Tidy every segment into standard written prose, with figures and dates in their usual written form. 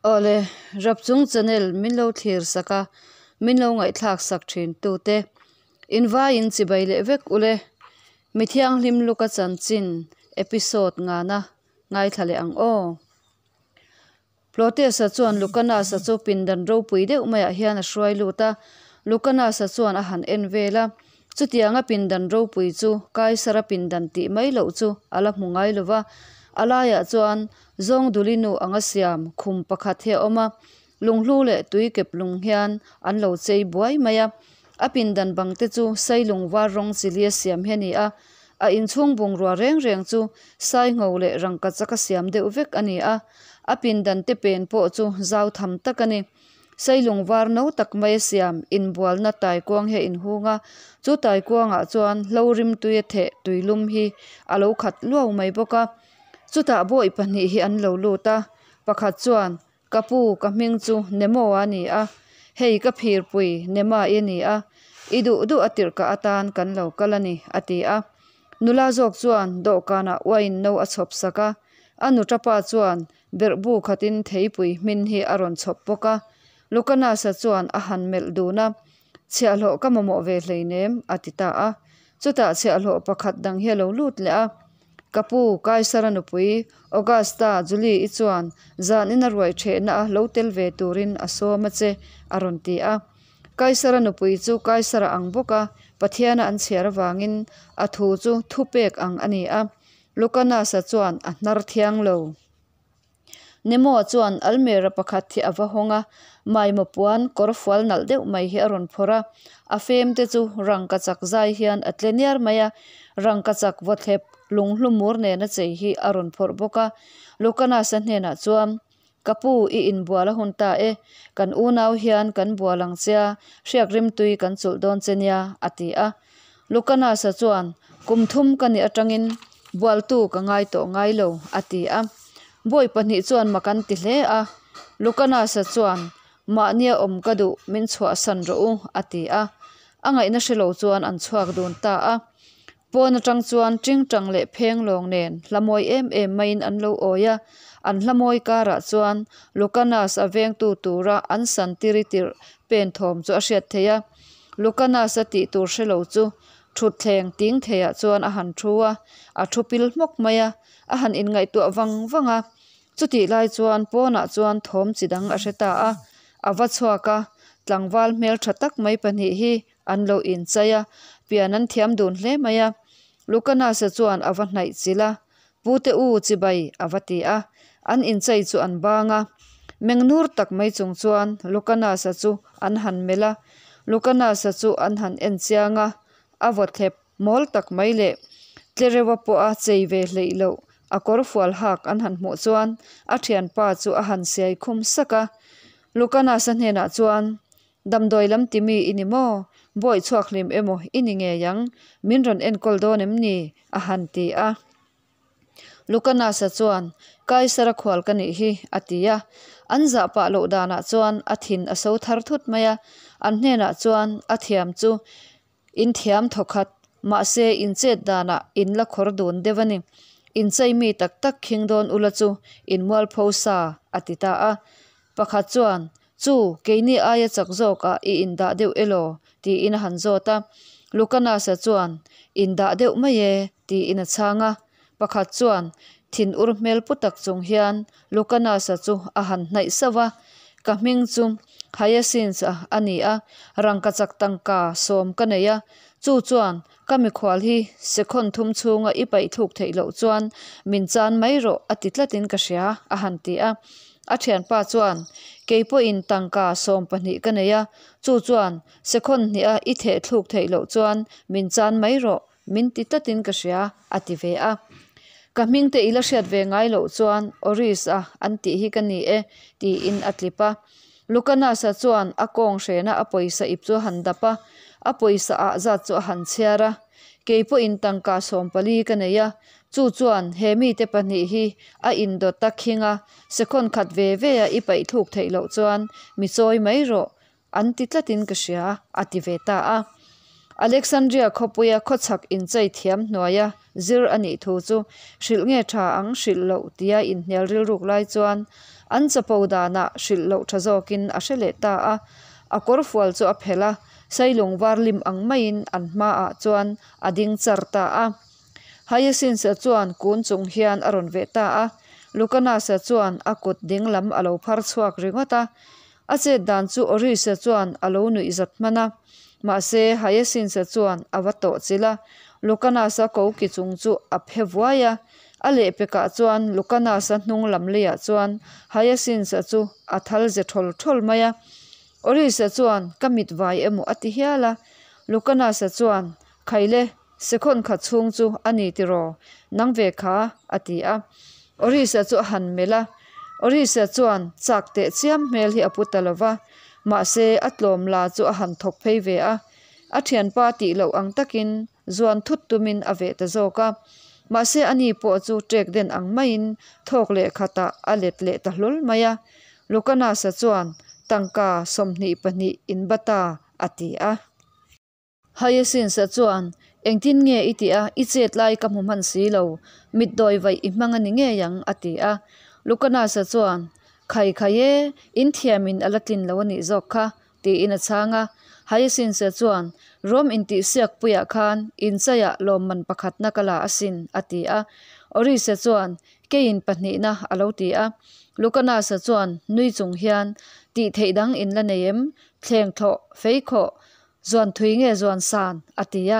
Awle, Rapchung channel min lo thlir sak a, min lo ngaihthlak sak thin tute invaiin chibai leh vek ule. Mi thianghlim luka chanchin episode ngana ngaithla leh ang aw. Plotesa chuan Lucanasa chu pindan ropui deuh maiah hian a hruai lut a, Lucanasa chuan a han en vel a. Chutianga pindan ropui chu Kaisara pindan tih mai loh chu a la hmu ngai lo va, a laiah chuan Zawngdulinu anga siam khum pakhat hi a awm a, lunghlu leh tuikep lung hian an lo chei buai mai a. A pindan bang te chu sailung var rawng chili a siam hi a ni a, a inchhung bungrua reng reng chu saingho leh rangkachak a siam deuh vek a ni a, a pindan te pen pawh chu zau tham tak a ni. Sailung var no tak mai a siam inbualna taikuang hi a inhung a, chu taikuangah chuan hlo rimtui a theh tuilum hi a lo khat luau mai bawk a. Chutah bawi pahnih hi an lo lut a, pakhat chuan Ka pu, ka hming chu Nemo a ni a, hei ka phirpui Nema i ni a, i duh duh a tirhkah atan kan lo kal a ni, a ti a. Nula zawk chuan dawhkanah wine no a chhawp sak a, a nuṭapa chuan berhbu khatin theipui hmin hi a rawn chhawp bawk a. Lucanasa chuan a han melh dun a, Chhiahhlawh ka mamawh ve hleinem, a ti ta a. Chutah chhiahhlawh pakhat dang hi a lo lut leh a. Ka pu, Kaisara nupui, Augusta, Julie-i chuan zan ina ruai ṭhehna a lo tel ve turin a sawm a che, a rawn ti a. Kaisara nupui chu Kaisara ang bawk a, Pathiana an chhiar avangin a thu chu thupek ang a ni a. Lucanus-a chuan a hnar thiang lo. Nemo chuan almera pakhat hi a va hawng a, maimaw puan kawr fual nalh deuh mai hi a rawn phawrh a, a fem te chu rangka chak zai hian a tle niar mai a, rangka chak vawthlep lunghlu mur nena chei hi a rawn phawrh bawk a. Lucanus-a hnenah chuan, Ka pu, i inbual a hun ta e, kan unau hian kan bual ang che a, hriak rimtui kan chulh dawn che nia, a ti a. Lucanus-a chuan, Kum thum ka nih atangin bualtu ka ngai tawh ngai lo, a ti a. Bawi pahnih chuan mak an ti hle a. Lucanus-a chuan, Mahnia awm ka duh, min chhuahsan rawh u, a ti a. A ngaihna hre lo chuan an chhuak dun ta a. Pawn atang chuan tingtang leh pheng lawng nen hla mawi em em maiin an lo awi a. An hla mawi karah chuan Lucanus-a vengtu tura an san tiri tirh pen thawm chu a hriat theih a. Lucanus-a tih tur hre lo chu thutthleng ting theiah chuan a han thu a, a thu pil hmawk mai a, a han inngaihtuah vang vang a. Chutih lai chuan pawnah chuan thawm chi dang a hre ta a, a va chhuak a, tlangval hmel tha tak mai pahnih hi an lo inchai a, pian an thiam dun hle mai a. Lucanus-a chuan a va hnaih chilh a, Pute u chibai a va ti a, an inchei chu an bang a. Mengnur tak mai chung chuan Lucanus-a chu an han melh a, Lucanus-a chu an han en chiang a, a vawthlep mawl tak mai leh tlereuha pawha chei ve hleih loh a kawr fual hak an han hmuh chuan a thianpa chu a han siai khum sak a. Lucanus-a hnenah chuan Damdawi lam ti mi i ni maw? Bawi chhuak hlim emaw i ni ngei ang, min rawn enkawl dawn em ni? a han ti a. Lucanus-a chuan, Kaisara khual ka nih hi, a ti a. An zah pah loh danah chuan a thin a so thar thut mai a, an hnenah chuan a thiam chu In thiam thawkhat, mahse in chet danah in la khawr dun deuh a ni. In chei mi tak tak khing dawn ula chu in mualpho sa, a ti ta a. Pakhat chuan, Chu, keini aia chak zawkah i indah deuh elaw? tiin a han zawt a. Lucanus-a chuan, Indah deuh mai e, tiin a chhang a. Pakhat chuan thin ur hmel pu tak chung hian Lucanus-a chu a han hnaih sauh a, Ka hming chu Hyacinth-a a ni a, rangkachak tangka sawm ka nei a, chu chuan ka mikhual hi sekhawn thum chhunga i paih thluk theih loh chuan min chan mai rawh a ti tlatin ka hria, a han ti a. A thianpa chuan, Kei pawhin tangka 12 ka nei a, chu chuan sekhawn hniha i theh thluk theih loh chuan min chan mai rawh, Min ti tlatin ka hria, a ti ve a. Ka hming te i la hriat ve ngai loh chuan Oris-a an tih hi ka ni e, tiin a tlip a. Lucanus-a chuan a kawng hrena a pawisa ip chu a han dap a, a pawisa ah zat chu a han chhiar a. Kei pawhin tangka 14 ka nei a, chu chuan he mite pahnih hi a indawt a khing a, sekhawn khat ve ve a i paih thluk theih loh chuan mi chawi mai rawh, An ti tlatin ka hria, a ti ve ta a. Alexandria khawpuia khawchhak inchei thiam hnuaia zir a nih thu chu hrilh nge tha ang hrilh loh tia inhnial rilruk lai chuan an chapo danah hrilh loh tha zawkin a hre leh ta a. A kawrfual chu a phelh a, sailung var lim ang maiin an hmaah chuan a ding char ta a. Hyacinth-a chuan kun chung hian a rawn veh ta a, Lucanus-a chuan a kut ding lam a lo phar chhuak ringawt a. A chet dan chu Oris-a chuan a lo nuih zat hman a, mahse Hyacinth-a chuan a va tawh chilh a, Lucanus-a koki chung chu a phe vuai a. A lehpekah chuan Lucanus-a hnung lam leiah chuan Hyacinth-a chu a thal ze thawl thawl mai a. Oris-a chuan ka mit vai emaw a ti hial a, Lucanus-a chuan, Khaile, Sekhawn khat chhung chu a ni tiraw? Nang ve kha, a ti a. Orissa chu a han melh a. Orissa chuan chak teh chiam hmel hi a pu ta lo va, mahse a tlawm la chu a han thawk phei ve a. A thianpa tih loh ang takin zuan thut tumin a veh ta zawk a. Mahse ani pawh chu ṭek den ang maiin thawk leh khatah a let leh ta hlawl mai a. Lucanasa chuan tangka 22 inbata a ti a. Hyacinth-a chuan, Engtin nge i tih a, i chet lai ka hmu hman si lo, mitdawi vaih i hmang a ni ngei ang, a ti a. Lucanus-a chuan, Khai khai e, in thiamin a la tlin lo a nih zawk kha, tiin a chhang a. Hyacinth-a chuan, Rom intihsiak puiah khan inchaiah lawmman pakhatna ka la asin, a ti a. Oris-a chuan, Keiin pahnihna, a lo ti a. Lucanus-a chuan nui chung hian, Tih theih dang in la nei em? Thleng thlawh, fei khawh, Zuan thui nge zuan san? a ti a,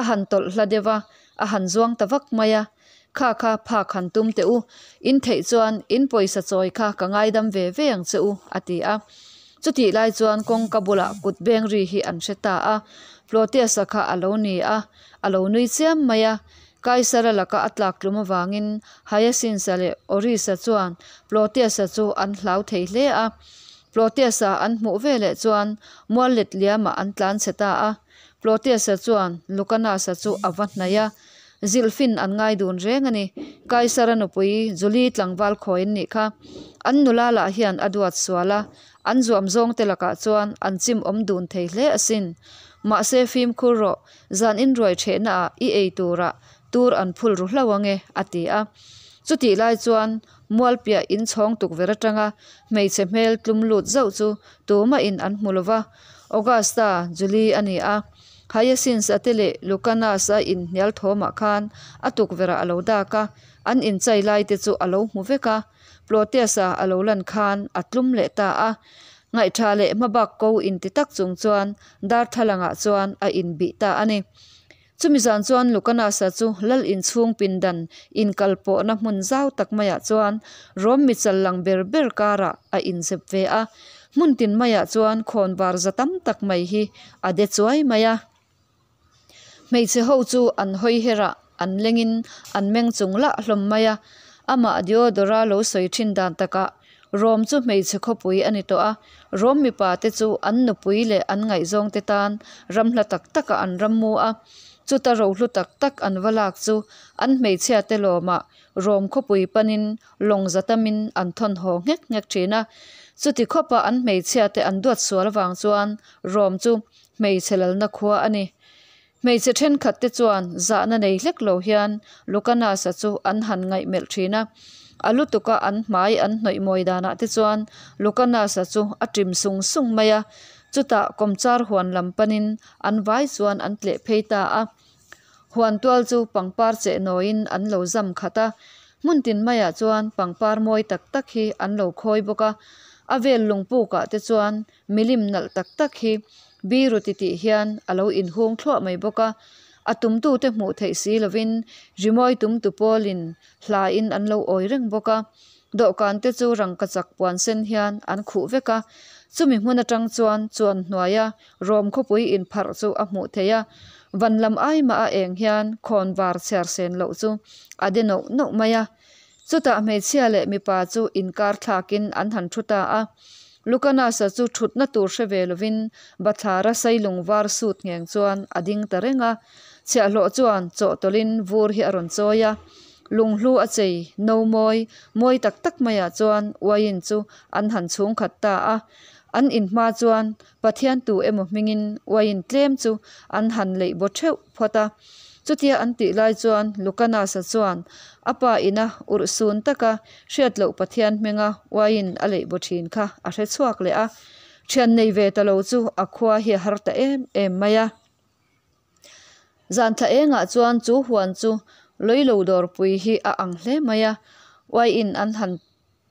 a han tawlh hla deuh a, a han zuang ta vak mai a. Kha kha phak han tum teh u, in theih chuan in pawisa chawi kha ka ngaidam ve ve ang che u, a ti a. Chutih lai chuan kawngka bulah kut beng ri hi an hre ta a, Plotius-a kha a lo ni a, a lo nui chiam mai a. Kaisara laka a tlak tlum avangin Hyacinth-a leh Oris-a chuan Plotius-a chu an hlau thei hle a. Plotius-a an hmuh veleh chuan mual let liamah an tlan chhe ta a. Plotius-a chuan Lucanus-a chu a va hnaih a, Zilhfin an ngai dun reng a ni. Kaisara nupui Julie tlangval khawi an nih kha. An nula lah hian a duat sual a, an zuam zawng te lakah chuan an chim awm dun thei hle asin. Mahse fimkhur rawh, zan inruai thehnaah i ei turah tur an phul ru hlauh ange, a ti a. Chutih lai chuan Mualpiah inchhawng tukverh atanga hmeichhe hmel tlum lut zauh chu tumahin an hmu lo va, Augusta, Julie a ni a. Hyacinth-a te leh Lucanus-a inhnial thawmah khan a tukverhah a lo dak a, an inchai lai te chu a lo hmu vek a. Plotius-a a lo lan khan a tlum leh ta a. Ngaihtha leh hmabak ko inti tak chung chuan darthlalangah chuan a inbih ta a ni. Chumi zan chuan Lucanus-a chu lal inchhung pindan inkal pawhna hmun zau tak maiah chuan Rom michal lang ber ber karah a inzep ve a. Hmun tin maiah chuan khawnvar za tam tak mai hi a de chuai mai a. Hmeichhe ho chu an hawi her a, an lengin an meng chung lah hlawm mai a. Amah Diodora lo sawi thin dan takah Rom chu hmeichhe khawpui a ni tawh a, Rom mipa te chu an nupui leh an ngaihzawng te tan ram hla tak takah an ram mu a, chuta rohlu tak tak an va lak chu an hmeichhia te lawmah Rom khawpui panin lawng za tamin an thawn haw nghek nghek thin a. Chuti khawpa an hmeichhia te an duat sual avang chuan Rom chu hmeichhe lalna khua a ni. Hmeichhe thenkhat te chuan zahna nei hlek lo hian Lucanus-a chu an han ngaihmelh thin a. A lutuka an hmai an hnawih mawi danah te chuan Lucanus-a chu a ṭim sung sung mai a. Chutah kawmchar huan lam panin an vai chuan an tleh phei ta a. Huan tual chu pangpar cheh nawiin an lo zam khat a. Hmun tin maiah chuan pangpar mawi tak tak hi an lo khawi bawk a. A vel lungpukah te chuan Milim nalh tak tak hi biru titih hian a lo inhung thluah mai bawk a, a tumtute hmuh theih si lovin rimawi tumtu pawlin hlain an lo awi reng bawk a. Dawhkan te chu rangkachak puan sen hian an khuh vek a, chumi hmun atang chuan chuan hnuaia rawm khawpui inpharh chu a hmuh theih a, van lam ai mah a eng hian khawn var chhiar sen loh chu a de noh noh mai a. Chutah hmeichhia leh mipa chu inkar thlakin an han thu ta a. Lucanus-a chu thutna tur hre ve lovin bathlara sailung var sut ngheng chuan a ding ta reng a. Chhiahhlawh chuan chawhtawlhin vur hi a rawn chawi a. Lunghlu a chei, no mawi, mawi tak tak maiah chuan uaiin chu an han chhung khat ta a. An in hma chuan Pathian tu emaw hmingin uaiin tlem chu an han leih baw theuh phawt a. Chutia an tih lai chuan Lucanus-a chuan a pa ina urhsun taka hriat loh Pathian hminga uaiin a leih baw thin kha a hre chhuak leh a. Thian nei ve ta lo chu a khua hi a har ta em em mai a. Zan thla engah chuan chu huan chu Lawilo dawrpui hi a ang hle mai a, uaiin an han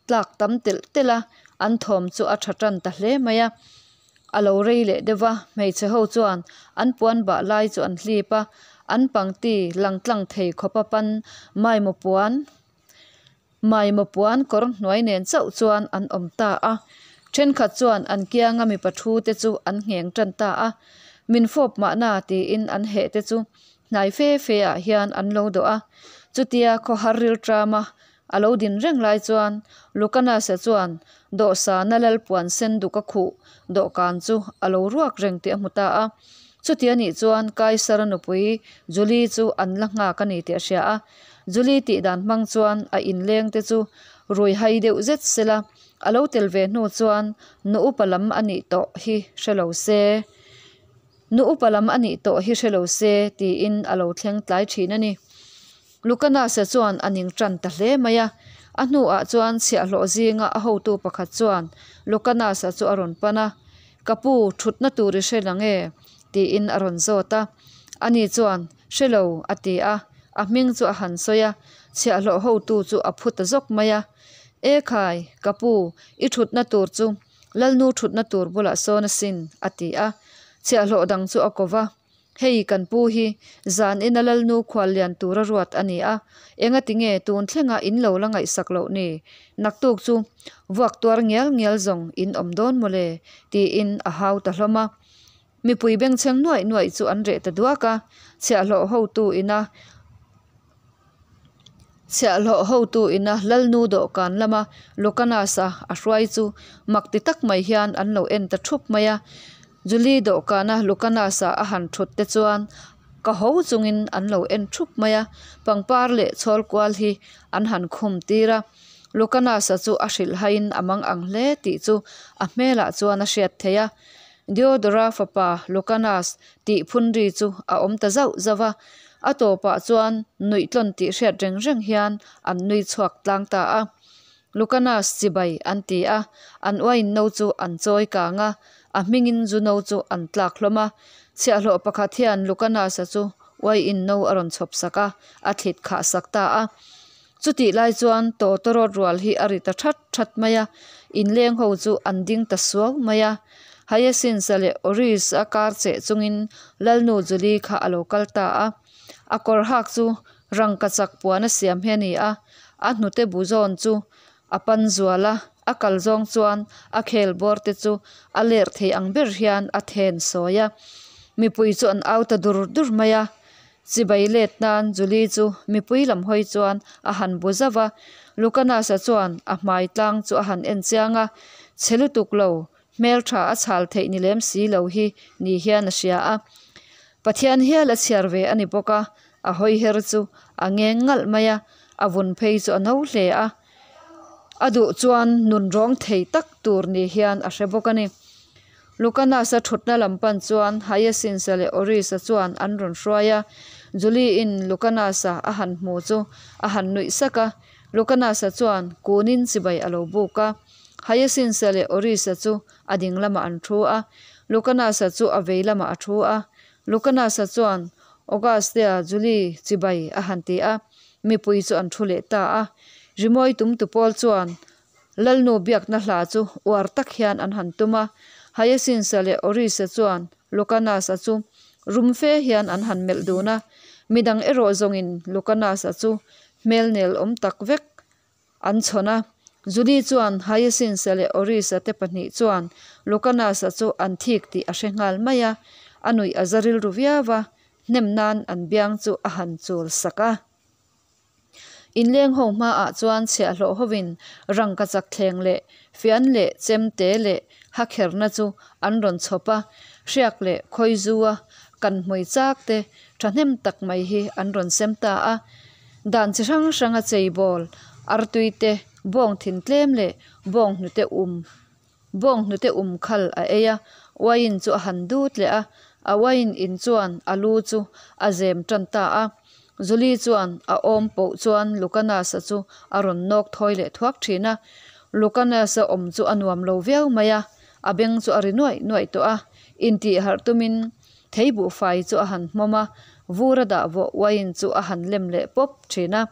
tlak tam telh telh a, an thawm chu a tha tan ta hle mai a. A lo rei leh deuh va, hmeichhe ho chuan an puan bah lai chu an hlip a, an pangti lang tlang thei khawp a pan maimaw puan maimaw puan kawr hnuai nen chauh chuan an awm ta a. Thenkhat chuan an kianga mipa thu te chu an ngheng tan ta a, min fawp mahna tiin an heh te chu hnai fe fe ah hian an lo dawh a. Chutia khawhar rilṭama A lo din reng lai chuan Lucanus-a chuan dawhsana lalpuan sen duk a khuh dawhkan chu a lo ruak reng tih a hmu ta a. Chuti a nih chuan Kaisara nupui Julie chu an la nghak a ni tih a hria a. Julie tih dan hmang chuan a inleng te chu rui hai deuh zet sela a lo tel ve hnu chuan nu upa lam a nih tawh hi hre lo se. Nu upa lam a nih tawh hi hre lo se tiin a lo thleng tlai thin a ni. Lucanus-a chuan a ning tan ta hle mai a. A hnuah chuan chhiahhlawh zinga a hotu pakhat chuan Lucanus-a chu a rawn pan a, Ka pu, thutna tur i hre lang e? tiin a rawn zawt a. Ani chuan, Hre lo, a ti a. A hming chu a han sawi a, chhiahhlawh hotu chu a phu ta zawk mai a. E khai, ka pu, i thutna tur chu Lalnu thutna tur bulah sawn asin, a ti a. Chhiahhlawh dang chu a ko va. Hei kan pu hi zan ina Lalnu khual lian tura ruat a ni a, engati nge tun thlenga in lo la ngaihsak loh ni? Naktuk chu vuak tuar ngial ngial zawng in awm dawn mawle, tiin a hau ta hlawm a. Mipui bengchheng nuaih nuaih chu an reh ta duak a, chhiahhlawh hotu ina Chhiahhlawh hotu ina Lalnu dawhkan lama Lucanus-a a hruai chu mak ti tak mai hian an lo en ta thup mai a. Julie dawhkana Lucanus-a a han thut te chuan ka ho chungin an lo en thup mai a, pangpar leh chhawl kual hi an han khum tir a. Lucanus-a chu a hrilhhaiin a mang ang hle tih chu a hmelah chuan a hriat theih a. Diodora fapa Lucanus tih phun ri chu a awm ta zauh zauh a, a tawpah chuan nuih tlawn tih hriat reng reng hian an nui chhuak tlang ta a. Lucanus chibai an ti a, an uain no chu an chawi kang a, a hmingin zu no chu an tlak hlawm a. Chhiahhlawh pakhat hian Lucanus-a chu uaiin no a rawn chhawp sak a, a thlit khah sak ta a. Chutih lai chuan tawtawrawt rual hi a ri ta that that mai a, inleng ho chu an ding ta suau mai a. Hyacinth-a leh Oris-a kar cheh chungin Lalnu Julie kha a lo kal ta a. A kawr hak chu rangkachak puan a siam hi a ni a, a hnute bu zawn chu a pan zual a, a kal zawng chuan a khel bawr te chu a lerh thei ang ber hian a then sawi a. Mipui chu an au ta dur dur mai a. Chibai let nan Julie chu mipui lam hawi chuan a han bu zauh a, Lucanus-a chuan a hmai tlang chu a han en chiang a, chhe lutuk lo, hmeltha a chhal theih ni lem si lo hi ni hian a hria a. Pathian hial a chhiar ve a ni bawk a, a hawi her chu a ngeng ngalh mai a, a vun phei chu a no hle a, a duh chuan nun rawng thei tak tur ni hian a hre bawk a ni. Lucanus-a thutna lam pan chuan Hyacinth-a leh Oris-a chuan an rawn hruai a. Julie-in Lucanus-a a han hmu chu a han nuih sak a. Lucanus-a chuan kunin chibai a lo buk a. Hyacinth-a leh Oris-a chu a ding lamah an thu a. Lucanus-a chu a vei lamah a thu a. Lucanus-a chuan Auguste-a Julie chibai a han ti a. Mipui chu an thu leh ta a. Rimawi tumtu pawl chuan Lalnu biakna hla chu uar tak hian an han tum a, Hyacinth-a leh Oris-a chuan Lucanus-a chu rum fe hian an han melh dun a, midang erawh zawngin Lucanus-a chu hmel nel awm tak vek an chhawn a. Julie chuan Hyacinth-a leh Oris-a te pahnih chuan Lucanus-a chu an thik tih a hre nghal mai a, a nuih a za rilru viau a, hnem nan an biang chu a han chul sak a. Inleng ho hmaah chuan chhiahhlawh hovin rangkachak thleng leh fian leh chemte leh hakherna chu an rawn chhawp a, hriak leh khawizua kan hmui chak te thahnem tak mai hi an rawn sem ta a. Dan chi hrang hranga cheibawl, artui te, bawng thin tlem leh bawng hnute um. Bawnghnute um khal a ei a, uaiin chu a han dut leh a, a uaiin in chuan a lu chu a zem tan ta a. Julie chuan a awm poh chuan Lucanas-a chu a rawn nawk thawi leh thuak thin a. Lucanas-a awm chu a nuam lo viau mai a, a beng chu a ri nuaih nuaih tawh a. Intih harh tumin thei buhfai chu a han hmawm a, vur a dah vawh uaiin chu a han lem leh pawp thin a.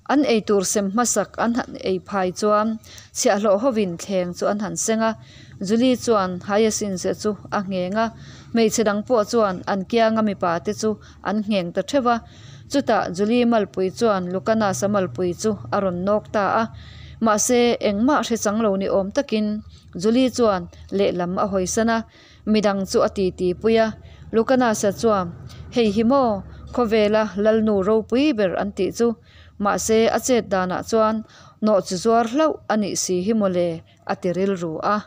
An eitur sem hmasak an han ei phai chuan chhiahhlawh hovin thleng chu an han seng a, Julie chuan Hyacinth-a chu a ngheng a, hmeichhe dang pawh chuan an kianga mipa te chu an ngheng ta theuh a. Chutah Julie malpui chuan Lucanas-a malpui chu a rawn nawk ta a, mahse engmah hre chang lo ni awm takin Julie chuan lehlam a hawisan a. Midang chu a titi pui a, Lucanasa chuan, Hei hi maw, khawvela Lalnu ropui ber an tih chu. Mahse, a chet danah chuan nawhchi zuar hlauh a nih si hi mawle, a ti rilru a.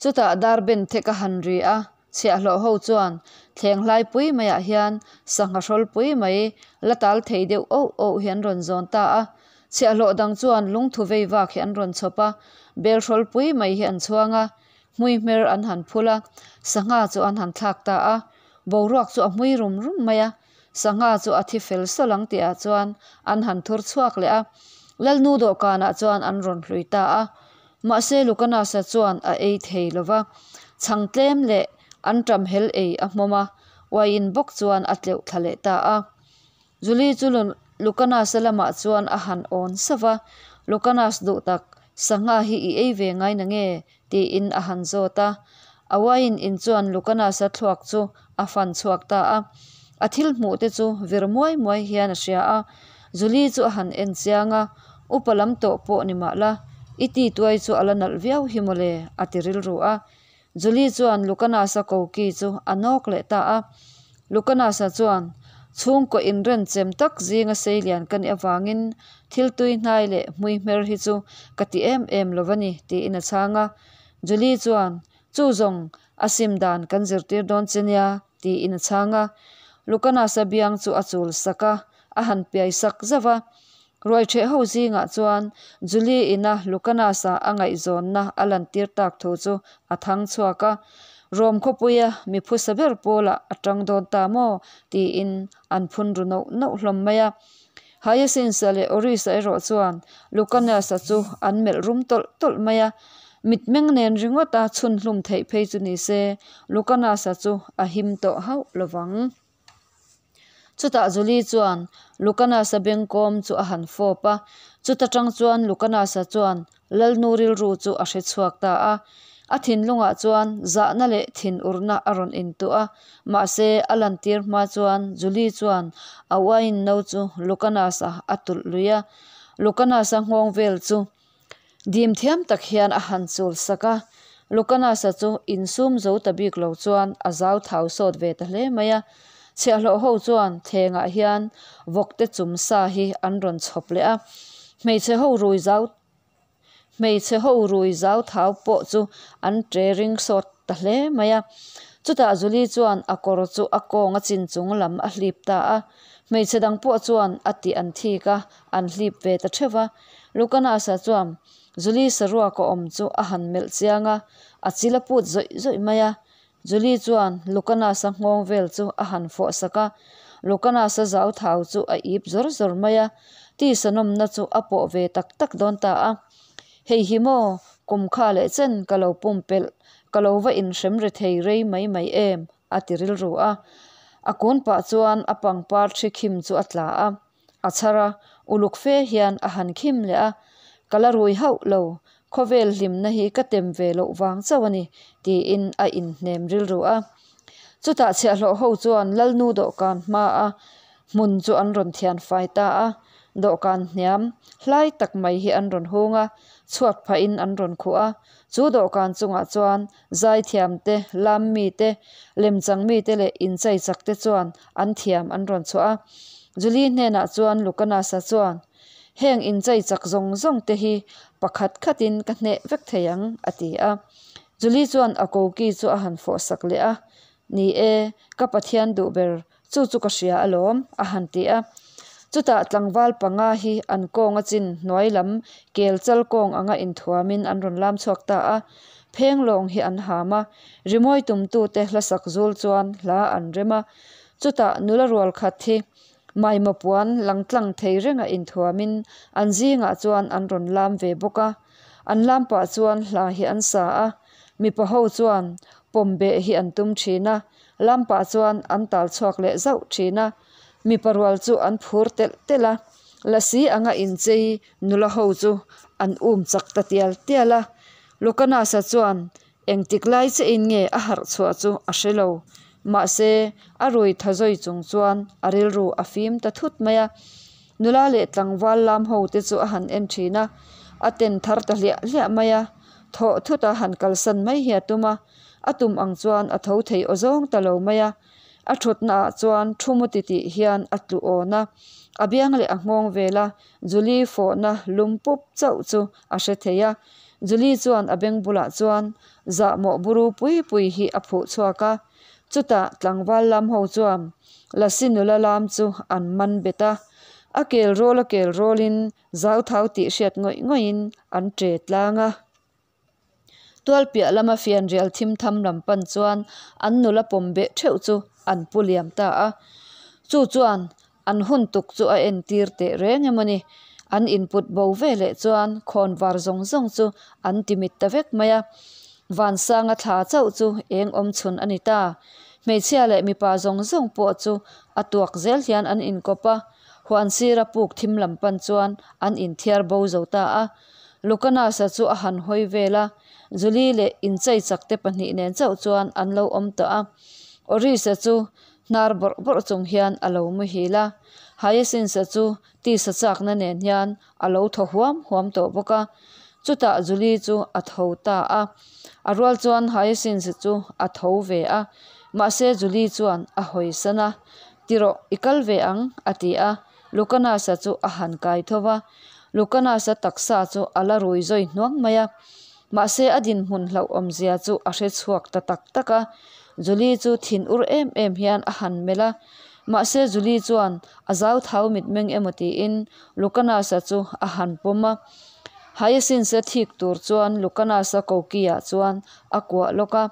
Chutah dar ben thek a han ri a, chhiahhlawh ho chuan thleng hlai pui maiah hian sangha hrawl pui mai la tal thei deuh auh auh hi an rawn zawn ta a. Chhiahhlawh dang chuan lungthu vei vak hi an rawn chhawp a, bel hrawl pui mai hi an chhuang a. Hmui hmer an han phul a, sangha chu an han thlak ta a, boruak chu a hmui rum rum mai a, sangha chu a thi fel sawlh ang tihah chuan an han thur chhuak leh a, Lalnu dawhkanah chuan an rawn hlui ta a, mahse Lucanasa chuan a ei thei lo va, chhang tlem leh an ṭam hel ei a hmawm a, uaiin bawk chuan a tleuh thla leh ta a. Julie chu Lucanas-a lamah chuan a han awn sauh va, Lucanas duh tak, sangha hi i ei ve ngai na nge? tiin a han zawt a. A wine in chuan Lucanas-a thluak chu a fan chhuak ta a. A thil hmuh te chu vir muai muai hian a hria a. Julie chu a han en chiang a, Upa lam tawh pawh ni mah la, i ti tuai chu a la nalh viau hi mawle, a ti rilru a. Julie chuan Lucanas-a koki chu a nawk leh ta a. Lucanas-a chuan, Chhungkaw inrenchem tak zinga seilian ka nih avangin thil tui hnai leh hmui hmer hi chu ka ti em em lo va ni, tiin a chhang a. Julie chuan, Chu zawng, a sim dan kan zirtir dawn che nia, tiin a chhang a. Lucanas-a biang chu a chul sak a, a han piai sak zauh a. Ruaiṭheh ho zingah chuan Julie ina Lucanas-a a ngaihzawnna a lantir tak thu chu a thang chhuak a, Rom khawpuia mi phusa ber pawlah a ṭang dawn ta maw? tiin an phun ru nauh nauh hlawm mai a. Hyacinth-a leh Oris-a erawh chuan Lucanas-a chu an melh rum tawlh tawlh mai a, mitmeng nen ringawta chhun hlum theih phei chu ni se Lucanas-a chu a him tawh hauh lo vang. Chutah Julie chuan Lucanasa bengkawm chu a han fawp a, chuta tang chuan Lucanasa chuan Lalnu rilru chu a hre chhuak ta a. A thinlungah chuan zahna leh thinurna a rawn intuah a, mahse a lantir hma chuan Julie chuan a wine no chu Lucanasa a tulh lui a, Lucanasa nghawng vel chu Dim thiam tak hian a han chul sak a, Lucanasa chu insum zo ta bik lo chuan a zau thau sawt ve ta hle mai a. Chhiahhlawh ho chuan thlengah hian vawkte chum sa hi an rawn chhawp leh a, hmeichhe ho rui zau hmeichhe ho rui zau thau pawh chu an ṭe ring sawt ta hle mai a. Chutah Julie chuan a kawr chu a kawng a chin chung lam a hlip ta a, hmeichhe dang pawh chuan a tih an thik a, an hlip ve ta theuh va. Lucanasa chuan Julie saruak a awm chu a han melh chiang a, a chil a put zawih zawih mai a. Julie chuan Lucanasa nghawng vel chu a han fawh sak a, Lucanasa zau thau chu a ip zawr zawr mai a, tisa nawmna chu a pawh ve tak tak dawn ta a. Hei hi maw, kum kha leh chen ka lo pumpelh, ka lo va inhrem ri thei rei mai mai em? a ti rilru a. A kun pah chuan a pangpar thi khim chu a tla a. A chhar a, uluk fe hian a han khim leh a, Ka la rui hauh lo, khawvel hlimna hi ka tem ve loh vang chauh a ni, tiin a inhnem rilru a. Chutah chhiahhlawh ho chuan Lalnu dawhkan hmaa hmun chu an rawn thian fai ta a, dawhkan hniam hlai tak mai hi an rawn hung a, chhuat phahin an rawn khuh a, chu dawhkan chungah chuan zaithiam te, lam mi te, lemchang mi te leh inchei chak te chuan an thiam an rawn chhuah a. Julie hnenah chuan Lucanasa chuan, Heng inchei chak zawng zawng te hi pakhat khatin ka hneh vek thei ang, a ti a. Julie chuan a koki chu a han fawh sak leh a, Ni e, ka Pathian duh ber, chu chu ka hria alawm, a han ti a. Chutah tlangval panga hi an kawnga chin hnuai lam kel chal kawng anga inthuamin an rawn lam chhuak ta a, phenglawng hi an ham a, rimawi tumtute hlasak zul chuan hla an rem a. Chutah nula rual khat hi Maima puan lang tlang thei renga inthuamin an zingah chuan an rawn lam ve bawk a, an lam pah chuan hla hi an sa a, mipa ho chuan pawm beh hi an tum thin a, lam pah chuan an tal chhuak leh zauh thin a, mipa rual chu an phur telh telh a, lasi anga inchei nula ho chu an um chak ta tial tial a, Lucanasa chuan Engtik lai che in nge a harh chhuah chu a hre lo. Mahse, a rui tha zawi chung chuan a rilru a fim ta thut mai a. Nula leh tlangval lam ho te chu a han en thin a, a ten thar ta hliah hliah mai a. Thawh thut a han kalsan mai hi a tum a, a tum ang chuan a tho thei aw zawng ta lo mai a. A thutna ah chuan thu mu titih hian a tlu awn a, a biang leh a nghawng vel a, Julie fawhna lum pup chauh chu a hre thei a. Julie chuan a beng bulah chuan zahmawh buru pui pui hi a phuh chhuak a. Chutah tlangval lam ho chuan Lasi nula lam chu an man bet a. A kel rawl a kel rawlin zauthau tih hriat ngawih ngawihin an ṭe tlang a. Tual piah lama fianrial thim tham lam pan chuan an nula pawm beh theuh chu an pu liam ta a. Chu chuan an hun tuk chu a entir teh reng emaw ni? An input bo ve leh chuan khawnvar zawng zawng chu an ti mit ta vek mai a. Vansanga thla chauh chu eng awm chhun a ni ta. Hmeichhia leh mipa zawng zawng pawh chu a tuak zel hian an inkawp a, huan sira puk thim lam pan chuan an inthiar bo zo ta a. Lucanasa chu a han hawi vel a, Julie leh inchei chakte pahnih nen chauh chuan an lo awm tawh a. Orisa chu hnar bawrh bawrh chung hian a lo muhil a, Hyacinth-a chu tisa chakna nen hian a lo thaw huam huam tawh bawk a. Chutah Julie chu a tho ta a, a rual chuan Hyacinth-a chu a tho ve a, mahse Julie chuan a hawisan a, Ti rawh, i kal ve ang, a ti a. Lucanasa chu a han kai tho va, Lucanasa taksa chu a la rui zawi hnuang mai a. Mahse a dinhmun hlauhawmzia chu a hre chhuak ta tak tak a. Julie chu thin ur em em hian a han melh a. Mahse Julie chuan a zauthau mitmeng emaw tiin Lucanasa chu a han pawm a. Hyacinth-a thik tur chuan Lucanasa koki-ah chuan a kuah lawk a.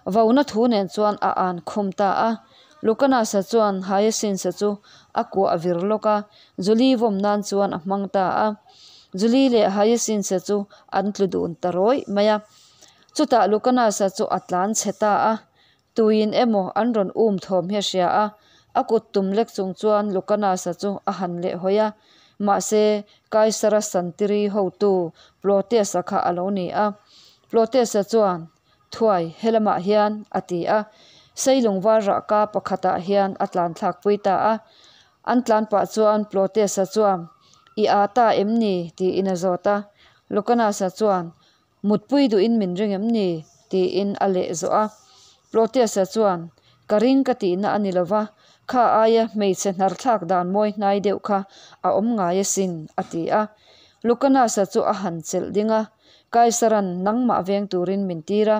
Vauna thu nen chuan a an khum ta a. Lucanasa chuan Hyacinth-a chu a kuah vir lawk a, Julie vawm nan chuan a hmang ta a. Julie leh Hyacinth-a chu an tlu dun ta rawih mai a. Chutah Lucanasa chu a tlan chhe ta a, tuin emaw an rawn um thawm hi a hria a, a kut tum lek chung chuan Lucanasa chu a han leh hawi a. Mahse, Kaisara Santiri hotu Plotius-a kha a lo ni a. Plotius-a chuan Thuai, helamah hian, a ti a. Seilung var rahka pakhatah hian a tlan thlakpui ta a. An tlan pah chuan Plotesa chuan, I aa ta em ni? tiin a zawt a. Lucanasa chuan, Mutpui duhin min ring em ni? tiin a leh zawh a. Plotesa chuan, Ka ring ka tihna a ni lova, kha aia hmeichhe hnarthlak dan mawi hnai deuh kha a awm ngai asin, a ti a. Lucanasa chu a han chelh ding a. Kaisaran nangmah veng turin min tir a,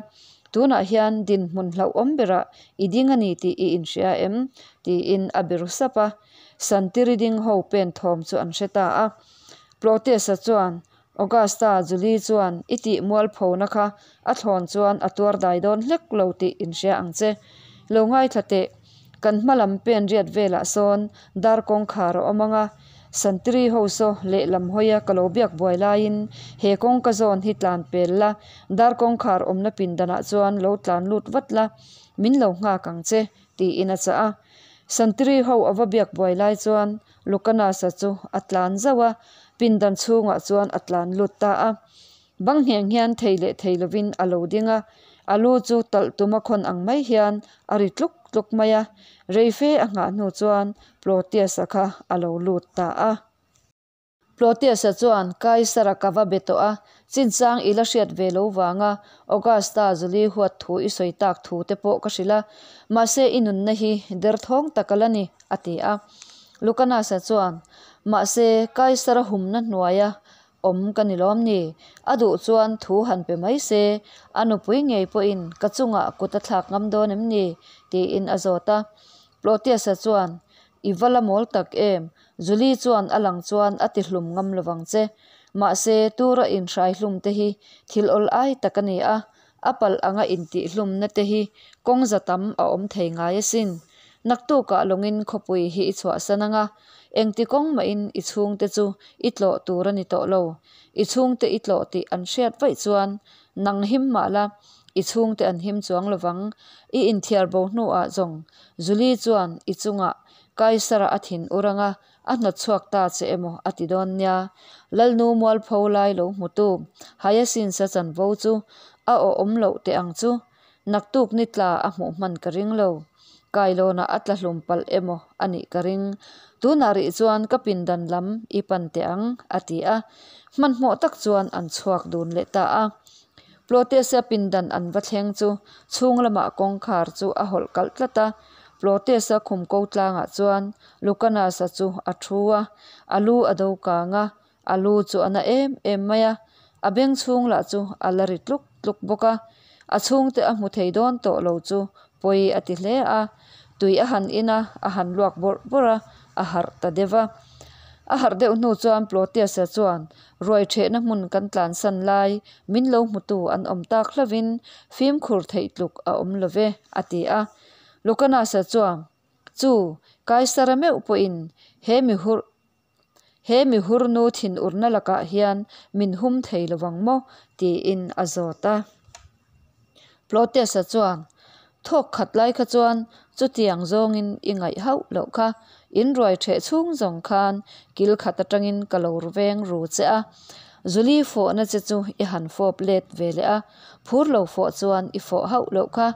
tunah hian dinhmun hlauhawm berah i ding a ni tih i inhria em? tiin a be ru sap a. Santiri ding ho pen thawm chu an hre ta a. Plotesa chuan, Augusta, Julie chuan i tih mualphona kha a thlawn chuan a tuar dai dawn hlek lo tih inhria ang che. Lo ngaithla teh, kan hma lam pen riat velah sawn dar kawngkhar a awm ang a, Santiri ho saw lehlam hawia ka lo biak buai laiin he kawngka zawn hi tlan pel la, dar kawngkhar awmna pindanah chuan lo tlan lut vat la, min lo nghak ang che, tiin a chah a. Santiri ho a va biak buai lai chuan Lucanasa chu a tlan zauh a, pindan chhungah chuan a tlan lut ta a. Bang ngheng hian thei leh thei lovin a lo ding a, a lu chu talh tuma khawn ang mai hian a ri tluk tluk mai a, reife a nghah hnu chuan Plotius-a kha a lo lut ta a. Plotius-a chuan Kaisara ka va be tawh a, chinchang i la hriat ve lo vanga Augusta Julie huat thu i sawi tak thu te pawh ka hrilh a, mahse i nunna hi derthawng tak a la ni, a ti a. Lucanus-a chuan, Mahse Kaisara humna hnuaia Awm ka ni lawm ni? A duh chuan thu han pe mai se, a nupui ngei pawhin ka chungah kut a thlak ngam dawn em ni? tiin a zawt a. Plotius-a chuan, I va la mawl tak em, Julie chuan a lang chuan a ti hlum ngam lovang che. Mahse, tura inhrai hlum te hi thil awl ai tak a ni a, a palh anga intih hlumna te hi kawng za tam a awm thei ngai asin. Naktukah lawngin khawpui hi i chhuahsan anga, engti kawng mahin i chhungte chu i tlawh tur a ni tawh lo. I chhungte i tlawh tih an hriat vaih chuan nang him mah la, i chhungte an him chuang lovang. I inthiar bo hnuah zawng Julie chuan i chungah Kaisara a thin ur anga a hnawt chhuak ta che emaw a ti dawn nia. Lalnu mualpho lai lo hmutu Hyacinth-a chanvo chu a awhawm loh teh ang chu. Naktuk ni tla a hmuh hman ka ring lo. Kailawnah a tla hlum palh emaw a nih ka ring. Tunah rih chuan ka pindan lam i pan teh ang, a ti a. Hmanhmawh tak chuan an chhuak dun leh ta a. Plotesa pindan an va thleng chu chhung lamah kawngkhar chu a hawlh kalh tlat a. Plotesa khum ko tlangah chuan Lucanus-a chu a thu a, a lu a do kang a, a lu chu a na em em mai a, a beng chhung lah chu a la ri tluk tluk bawk a, a chhungte a hmu thei dawn tawh lo chu pawi a ti hle a, tui a han in a, a han luak bawrh bawrh a, a harh ta deuh a. A harh deuh hnu chuan Plotius-a chuan ruai ṭhehna hmun kan tlansan lai min lo hmutu an awm tak hlauhin fimkhur theih tluk a awm lo ve, a ti a. Lucanus-a chuan, Chu, Kaisara meuh pawhin he mi hur He mi hurnu thinurna lakah hian min hum thei lo vang maw? tiin a zawt a. Plotesa chuan, Thawk khat lai kha chuan chutiang zawngin i ngaih hauh loh kha, in ruai ṭheh chhung zawng khan kil khat aṭangin ka lo veng ru che a. Julie fawhna che chu i han fawp let ve leh a, phur lo fawh chuan i fawh hauh loh kha.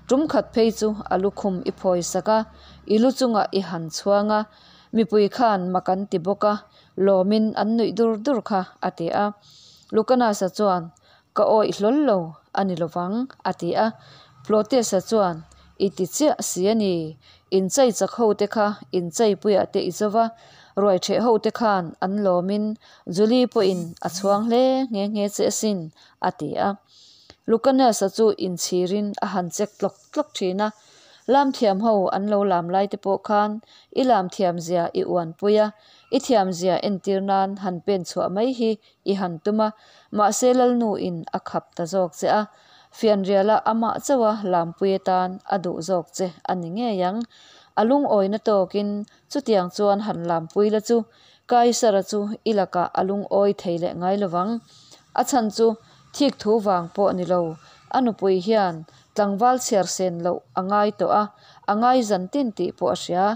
Ṭum khat phei chu a lukhum i phawi sak a, i lu chungah i han chhuang a. Mipui khan mak an ti bawk a, lawmin an nuih dur dur kha, a ti a. Lucanus-a chuan, Ka awih hlawl lo, a ni lovang, a ti a. Plotius-a chuan, I ti chiah si a ni, inchei chak ho te kha incheipuiah te i zo va, ruaiṭheh ho te khan an lawmin Julie pawhin a chhuang hle nghe nghe che asin, a ti a. Lucanus-a chu inchhirin a han chek tlawk tlawk thin a. Lam thiam ho an lo lam lai te pawh khan i lam thiam zia i uan pui a, i thiam zia entir nan han pen chhuah mai hi i han tum a, mahse Lalnu in a khap ta zawk che a, fianriala amah chauha lampui atan a duh zawk che a ni ngei ang. A lungawina tawkin chutiang chuan han lampui la chu Kaisara chu i lakah a lungawi thei leh ngai lovang. A chhan chu thik thu vang pawh ni lo, a nupui hian tlangval chhiar sen loh a ngai tawh a, a ngai zan tin tih pawh a hria.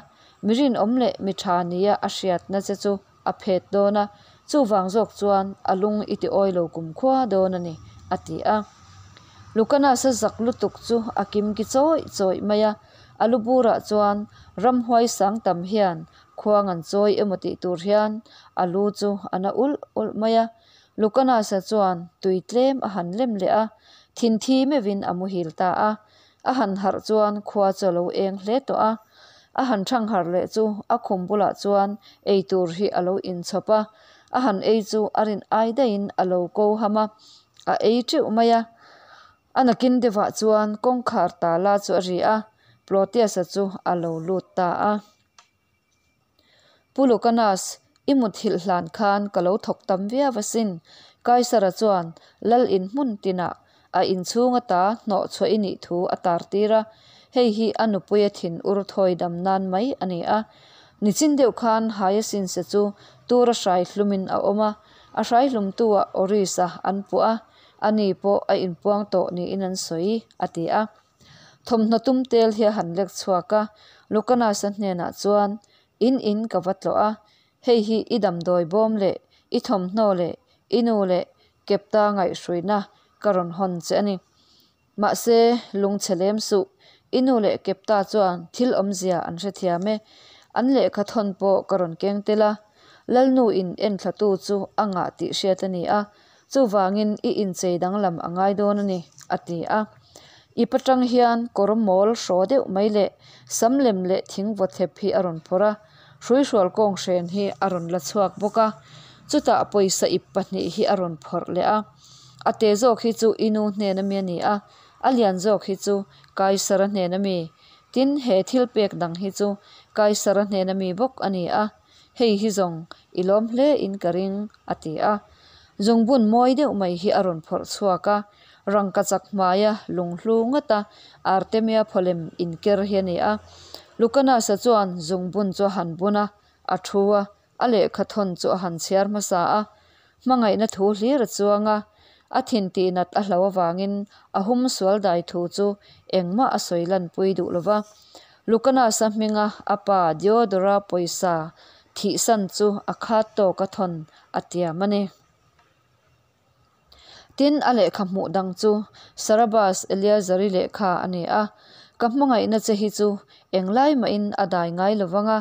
Mi rinawm leh mi tha nia a hriatna che chu a phet dawn a, chuvang zawk chuan a lung i ti awi lo kumkhua dawn a ni, a ti a. Lucanus-a zak lutuk chu a kimki chawih chawih mai a, a lu burah chuan ramhuai sang tam hian Khuang an chawi emaw tih tur hian a lu chu a na ulh ulh mai a. Lucanus-a chuan tui tlem a han lem leh a, thinthi meuhin a muhil ta a. A han harh chuan khua chu a lo eng hle tawh a. A han thang harh leh chu a khum bulah chuan ei tur hi a lo inchhawp a. A han ei chu a rin ai daihin a lo ko ham a, a ei teuh mai a. A nakin deuhah chuan kawngkhar tala chu a ri a, Plotius-a chu a lo lut ta a. Pu Lucanas, i muthilh hlan khan ka lo thawk tam viau asin. Kaisara chuan lal in hmun tinah a inchhung ata hnawh chhuah i nih thu a tar tir a, hei hi a nupuia thin ur thawi dam nan mai a ni a. Nichin deuh khan Hyacinth-a chu tura hrai hlumin a awm a, a hrai hlumtu-ah Oris-a an puah a, ani pawh a inpuang tawh niin an sawi, a ti a. Thawmhnaw tum tel hi a han lek chhuak a, Lucanus-a hnenah chuan, In in ka va tlawh a, hei hi i damdawi bawm leh i thawmhnaw leh i nu leh kepta ngaihhruina ka rawn hawn che a ni. Mahse, lungchhe lem suh, i nu leh kepta chuan thil awmzia an hrethiam e, an lehkha thawn pawh ka rawn keng tel a, Lalnu in enthlatu chu a ngah tih hriat a ni a, Chuvangin i inchei danglam a ngai dawn a ni, a ti a. I patang hian kawr mawl hraw deuh mai leh sam lem leh thing vawthlep hi a rawn phawrh a, hruihrual kawng hren hi a rawn la chhuak bawk a. Chutah pawisa ip pahnih hi a rawn phawrh leh a. A te zawk hi chu i nu hnen ami a ni a, a lian zawk hi chu Kaisara hnen ami. Tin, he thil pek dang hi chu Kaisara hnena mi bawk a ni a, hei hi zawng i lawm hle in ka ring, a ti a. Zungbun mawi deuh mai hi a rawn phawrh chhuak a, rangkachak hmaia lunghlu ngawta Artemia phawlem inker hi a ni a. Lucanus-a chuan zungbun chu a han bun a, a thu a, a lehkha thawn chu a han chhiar hmasa a. Hmangaihna thu hlir a chuang a, a thin tihnat a hlo avangin a hum sual dai thu chu engmah a sawi lanpui duh lo va. Lucanus-a hminga a pa Diodora pawisa thihsan chu a khat tawka thawn a tiam a ni. Tin, a lehkha hmuh dang chu Sarabas Eleazari lehkha a ni a, Ka hmangaihna che hi chu englai mahin a dai ngai lo vang a,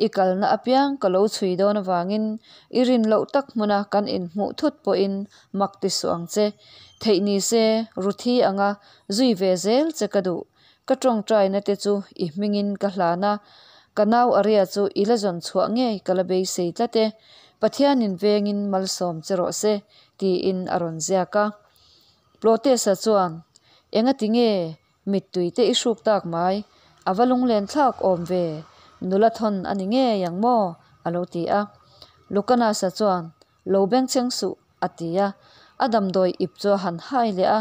i kalna apiang ka lo chhui dawn avangin i rin loh tak hmuna kan inhmuh thut pawhin mak ti suh ang che. Theih ni se, Ruthi anga zui ve zel che ka duh. Ka tawngtaina te chu i hmingin ka hlan a, ka nau Aria chu i la zawn chhuah ngei ka la beisei tlat e. Pathianin vengin malsawm che rawh se, tiin a rawn ziak a. Plotesa chuan, Engati nge mittui te i hruk tak mai? A va lunglen thlak awm ve, nula thawn a ni ngei ang maw? a lo ti a. Lucanasa chuan, Lo bengchheng suh, a ti a. A damdawi ip chu a han hai leh a,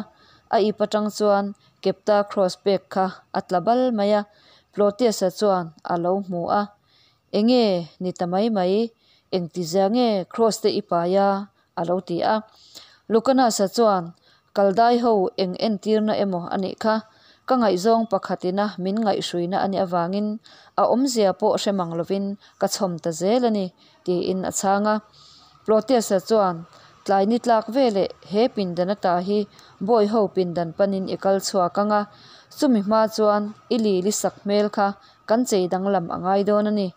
a ip atang chuan Kepta cross pek kha a tla bal mai a, Plotius-a chuan a lo hmu a. Enge ni ta mai mai, engtizia nge cross te i pai a? a lo ti a. Lucanus-a chuan, Kaldai ho eng entirna emaw a nih kha, ka ngaihzawng pakhatina min ngaihhruina a nih avangin a awmzia pawh hre mang lovin ka chhawm ta zel a ni, tiin a chhang a. Plotius-a chuan, Tlai ni tlak veleh he pindan ata hi bawiho pindan panin i kal chhuak ang a, chumi hma chuan i lili sak hmel kha kan chei danglam a ngai dawn a ni.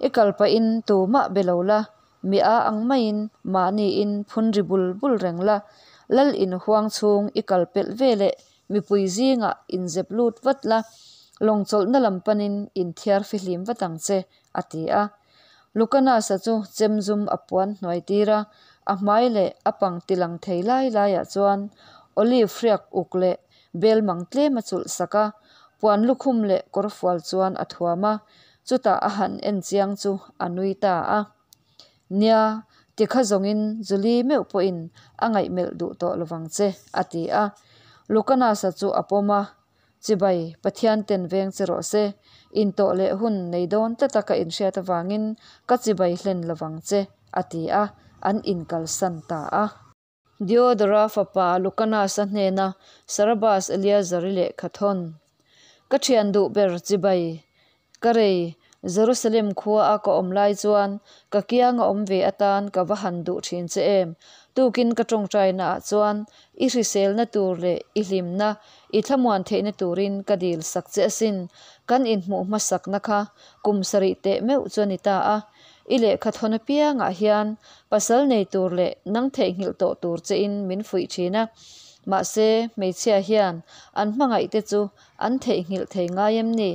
I kal pahin tumah be lo la, mi a ang maiin mahniin phun ri bul bul reng la, lal in huang chhung i kal pelh veleh mipui zingah inzep lut vat la, lawng chawlhna lam panin inthiar fihlim vat ang che, a ti a. Lucanus-a chu chem zum a puan hnuai tir a, a hmai leh a pang ti lang thei lai laiah chuan olive hriak uk leh bel mang tlem a chulh sak a, puan lukhum leh kawrfual chuan a thuam a, chutah a han en chiang chu a nui ta a. Nia, tikha zawngin Julie meuh pawhin a ngaihmelh duh tawh lovang che, a ti a. Lucanus-a chu a pawm a, Chibai, Pathian ten veng che rawh se. Intawh leh hun nei dawn tlata ka inhriat avangin ka chibai hlen lovang che, a ti a, an inkalsan ta a. Diodora fapa Lucanus-a hnena Sarabas Eleazar-i lehkha thawn. Ka thian duh ber chibai, ka rei, Jerusalem khua a ka awm lai chuan ka kianga awm ve atan ka va han duh thin che em? Tukin ka tawngtaina ah chuan i hriselna tur leh i hlimna, i thlamuan theihna turin ka dil sak che asin. Kan inhmuh hmasakna kha kum sarih teh meuh chu a ni ta a. I lehkha thawn apiangah hian pasal nei tur leh nang theihnghilh tawh tur chein min fuih thin a. Mahse, hmeichhia hian an hmangaihte chu an theihnghilh thei ngai em ni?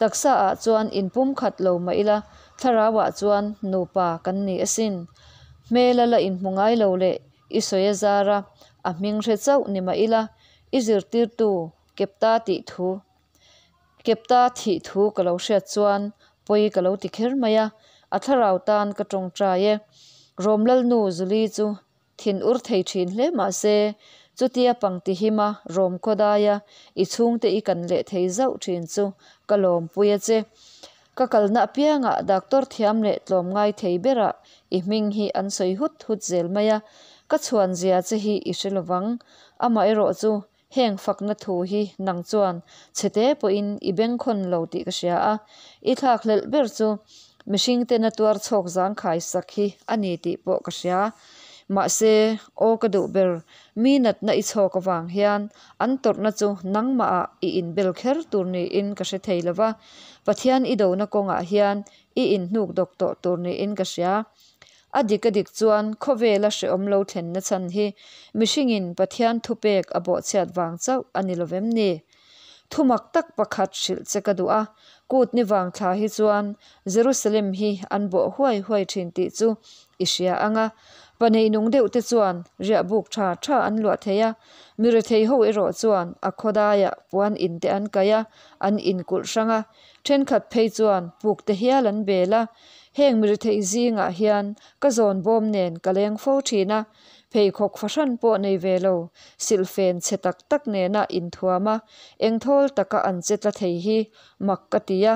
Taksa ah chuan inpum khat lo mah ila, thlarau ah chuan nupa kan ni asin. Hmela la inhmu ngai lo leh i sawi a zar a, a hming hre chauh ni mah ila, i zirtirtu Kepta tih thu Kepta thih thu ka lo hriat chuan pawi ka lo ti kher mai a, a thlarau tan ka tawngtai e. Rawmlalnu Zuli chu Thin ur thei thin hle mah se, chutia pangti hima rawm khawdaia i chhungte i kan leh thei zauh thin chu ka lawmpui a che. Ka kalna apiangah doctor thiam leh tlawmngai thei berah i hming hi an sawi hut hut zel mai a, ka chhuan zia che hi i hre lovang. Amaherawh chu heng fakna thu hi nang chuan chhete pawhin i bengkhawn lo tih ka hria a, i thlakhlelh ber chu mihring tena tuar chhawk zangkhai sak hi a ni tih pawh ka hria. Mahse, aw ka duh ber, mi natna i chhawk avang hian an tawrhna chu nangmahah i inbel kher tur niin ka hre thei lo va, Pathian i dona kawngah hian i inhnuk dawk tawh tur niin ka hria. A dik a dik chuan khawvela hrehawm lo thlenna chhan hi mihringin Pathian thupek a bawhchhiat vang chauh a ni lovem ni? Thumak tak pakhat hrilh che ka duh a, kut ni vang thla hi chuan Jerusalem hi an bawh huai huai thin tih chu i hria ang a. Pa neinung deuh te chuan riahbuk tha tha an luah thei a, mi rethei ho erawh chuan a khaw daiah puan in te an kaih a, an inkulh hrang a, thenkhat phei chuan puk te hial an bel a. Heng mi rethei zingah hian ka zawn bawm nen ka leng fo thin a, pheikhawk fahran pawh nei ve lo, silhfen chhe tak tak nena inthuam a, engthawl taka an che tla thei hi mak ka ti a,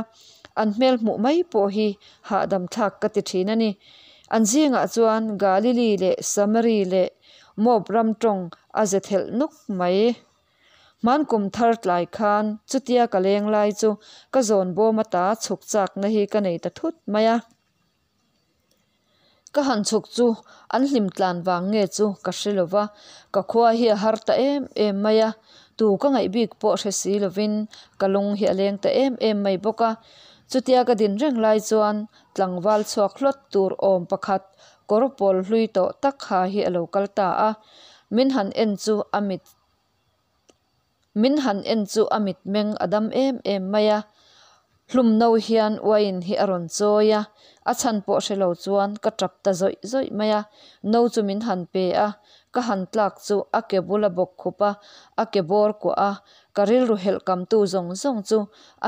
an hmel hmuh mai pawh hi hahdam thlak ka ti thin a ni. An zingah chuan Galili leh Samari leh Moab ram tawng a ze thelh nuk mai. Hman kum thar tlai khan chutia ka leng lai chu ka zawn bawm ata chhuk chakna hi ka nei ta thut mai a. Ka han chhuk chu an hlim tlan vang nge chu ka hre lo va, ka khua hi a har ta em em mai a, tu ka ngaih bik pawh hre si lovin ka lung hi a leng ta em em mai bawk a. Chutia ka din reng lai chuan tlangval chhuak hlawt tur awm pakhat kawr pawl hlui tawh tak ha hi a lo kal ta a, min han en chu a mit Min han en chu a mitmeng a dam em em mai a, hlum no hian uaiin hi a rawn chawi a, a chhan pawh hre lo chuan ka tap ta zawih zawih mai a, no chu min han pe a, ka han tlak chu a ke bula bawk khup a, a ke bawr kuah a, ka rilru helh kamtu zawng zawng chu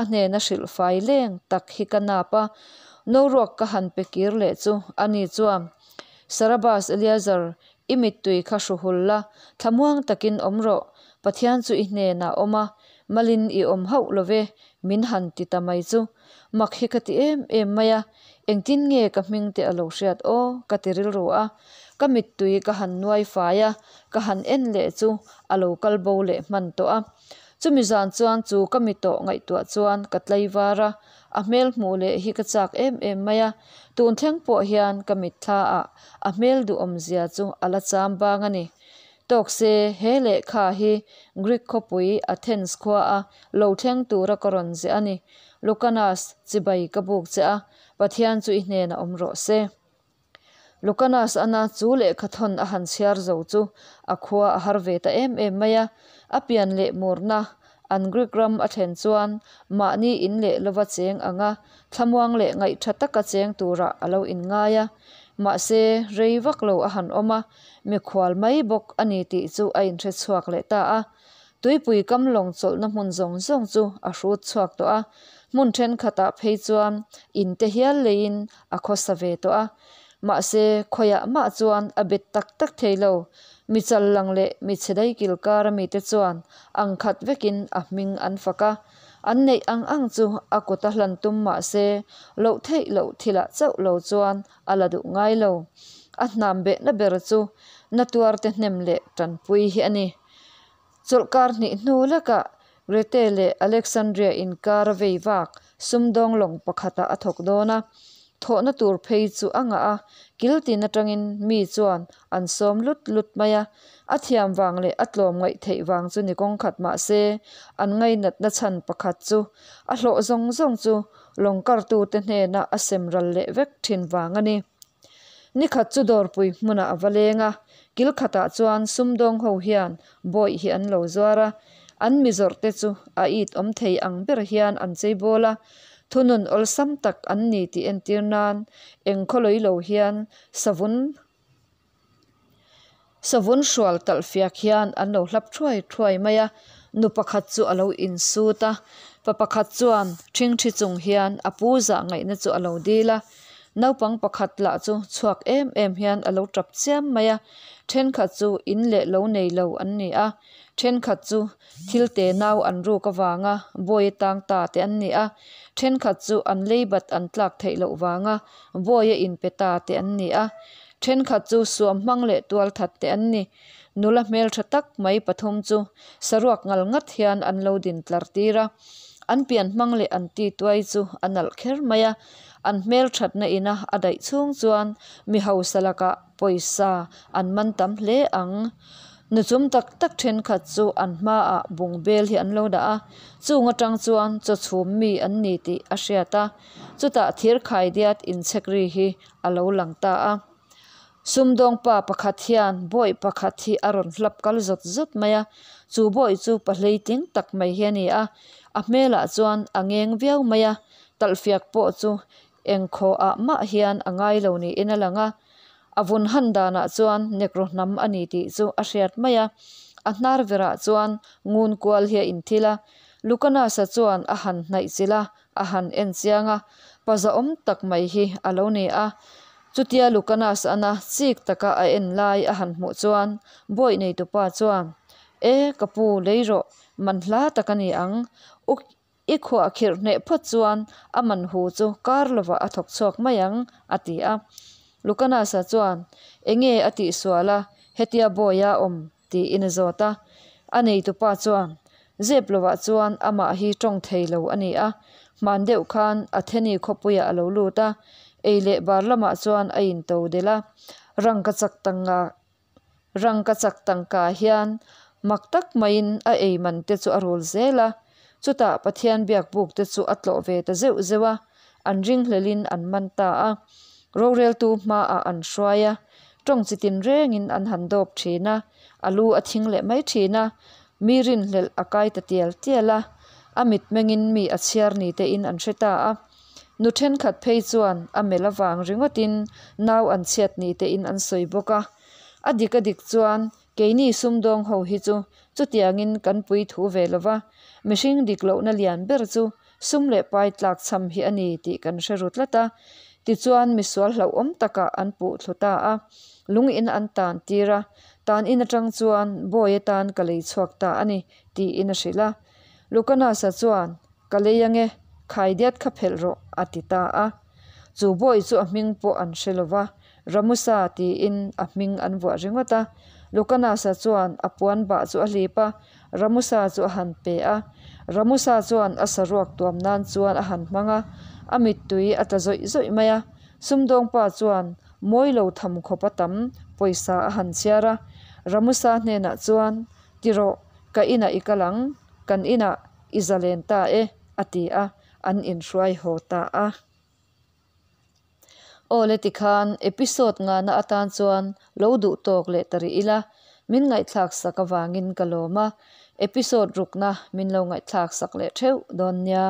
a hnena hrilh fai leng tak hi ka nap a, no ruak ka han pe kir leh chu ani chuan Sarabas Eleazer I mittui kha hru hul la, thlamuang takin awm rawh, Pathian chu i hnenah awm a, malin i awm hauh lo ve, min han ti ta mai chu. Mak hi ka ti em em mai a, engtin nge ka hming te a lo hriat aw, ka ti rilru a. Ka mittui ka han nuai fai a, ka han en leh chu a lo kal bo leh hman tawh a. Chumi zan chuan chu ka mi tawh ngaihtuah chuan ka tlaivar a, a hmel hmuh leh hi ka chak em em mai a, tun thleng pawh hian ka mitthla ah a hmel duhawmzia chu a la cham bang a ni. Tawk se, he lehkha hi Greek khawpui Athens khua a lo thleng tura ka rawn ziah a ni. Lucanas, chibai ka buk che a, Pathian chu i hnenah awm rawh se. Lucanas ana chu lehkha thawn a han chhiar zo chu a khua a har ve ta em em mai a. A pian leh murna an Greek ram a thlen chuan mahni in leh lova cheng anga thlamuang leh ngaihtha taka cheng turah a lo inngai a. Mahse, rei vak lo a han awm a, mikhual mai bawk a ni tih chu a inhre chhuak leh ta a. Tuipui kam lawng chawlhna hmun zawng zawng chu a hrut chhuak tawh a, hmun thenkhatah phei chuan in te hial leiin a khawsa ve tawh a. Mahse, khawiah mah chuan a bet tak tak thei lo. Mi chal lang leh mi chhe daikil kara mite chuan ang khat vekin a hming an fak a. An neih ang ang chu a kuta hlan tum mah se, loh theih loh thilah chauh lo chuan a la duh ngai lo. A hnam behna ber chu na tuarte hnem leh tanpui hi a ni. Chawlhkar hnih hnu lekah Grete leh Alexandria inkar a vei vak sumdawng lawng pakhatah a thawk dawn a. Thawhna tur phei chu a ngah a, kil tin atangin mi chuan an sawm lut lut mai a. A thiam vang leh a tlawm ngaih theih vang chu ni kawng khat mah se, an ngainatna chhan pakhat chu a hlawh zawng zawng chu lawng kartute hnena a sem ral leh vek thin vang a ni. Nikhat chu dawrpui hmunah a va leng a, kil khatah chuan sumdawng ho hian bawih hi an lo zuar a, an mi zawrh te chu a it awm thei ang ber hian an chei bawl a, thunun awlsam tak an ni tih entir nan eng khawlawi lo hian savun Savun hrual talh fiak hian an lo hlap thuai thuai mai a, nu pakhat chu a lo insut a, pa pakhat chuan ṭhingṭhi chung hian a pu zah ngaihna chu a lo dil a, naupang pakhat lah chu chhuak em em hian a lo ṭap chiam mai a, ṭhenkhat chu in leh lo nei lo an ni a, ṭhenkhat chu thil te nau an ruk avanga bawi tang ta te an ni a, ṭhenkhat chu an leibat an tlak theih loh vanga bawi a inpe ta te an ni a. Thenkhat chu suam hmang leh tual that te an ni. Nula hmeltha tak mai pathum chu saruak ngal ngat hian an lo din tlar tir a. An pian hmang leh an ti tuai chu a nalh kher mai a. An hmelthatna ina a daih chhung chuan mi hausa lakah pawisa an man tam hle ang. Nuchum tak tak thenkhat chu an hmaah bungbel hi an lo dah a. Chung atang chuan chaw chhum mi an ni tih a hriat a. Chutah thir khaidiat inchhek ri hi a lo lang ta a. Sumdawng pa pakhat hian bawih pakhat hi a rawn hlap kal zawt zawt mai a, chu bawih chu pa hleitling tak mai hi a ni a, a hmelah chuan a ngeng viau mai a, talhfiak pawh chu engkhaw ah mah hian a ngai lo niin a lang a. A vun han danah chuan Negro hnam a ni tih chu a hriat mai a. A hnar verah chuan ngun kual hi a inthil a. Lucanas-a chuan a han hnaih chilh a, a han en chiang a, pa zahawm tak mai hi a lo ni a. Chutia Lucanas-ana chik taka a en lai a han hmuh chuan bawih neitupa chuan, E, ka pu, lei rawh, man hla tak a ni ang. U, i khuahkhirh hneh phawt chuan a man hu chu kar lovah a thawk chhuak mai ang, a ti a. Lucanas-a chuan, Enge a tihsual a, hetia bawia awm? tiin a zawt a. A neitupa chuan, Zep lovah chuan amah hi tawng thei lo a ni a, hman deuh khan Atheni khawpuiah a lo lut a, ei leh bar lamah chuan a into delh a, rangkachak tanga rangkachak tangka hian mak tak maiin a ei man te chu a rul zel a, chutah Pathian biak buk te chu a tlawh ve ta zeuh zeuh a, an ringhlelin an man ta a, roreltu hmaah an hruai a, tawng chi tinrengin an han dawp thin a, a lu a thing leh mai thin a, mi rinhlelh a kai ta tial tial a, a mitmengin mi a chhiar ni tein an hre ta a. Nu thenkhat phei chuan a mel avang ringawtin nau an chhiat ni tein an sawi bawk a. A dik a dik chuan keini sumdawng ho hi chu chutiangin kan pui thu ve lo va, mihring dik lohna lian ber chu sum leh pai tlak chham hi a ni tih kan hre ru tlat a. Tichuan misual hlauhawm takah an puh thlu ta a, lung in an tan tir a, tan in atang chuan bawi atan ka lei chhuak ta a ni tiin a hrilh a. Lucanasa chuan, Ka lei ange, khaidiat kha phelh rawh a ti ta a. Chu bawi chu a hming pawh an hre lo va, Ramusa tiin a hming an vuah ringawt a. Lucanasa chuan a puan bah chu a hlip a, Ramusa chu a han pe a. Ramusa chuan a saruak tuam nan chuan a han hmang a, a mittui a tla zawih zawih mai a. Sumdawngpa chuan mawi lo tham khawp a tam pawisa a han chhiar a. Ramusa hnenah chuan, Ti rawh, ka inah i kal ang, kan inah i zalen ta e, a ti a, an inhruai haw ta a. Aw le tikhan episode ngahna atan chuan lo duh tawk leh ta rih ila, min ngaihthlak sak avangin ka lawm a, episode rukna min lo ngaihthlak sak leh theuh dawn nia.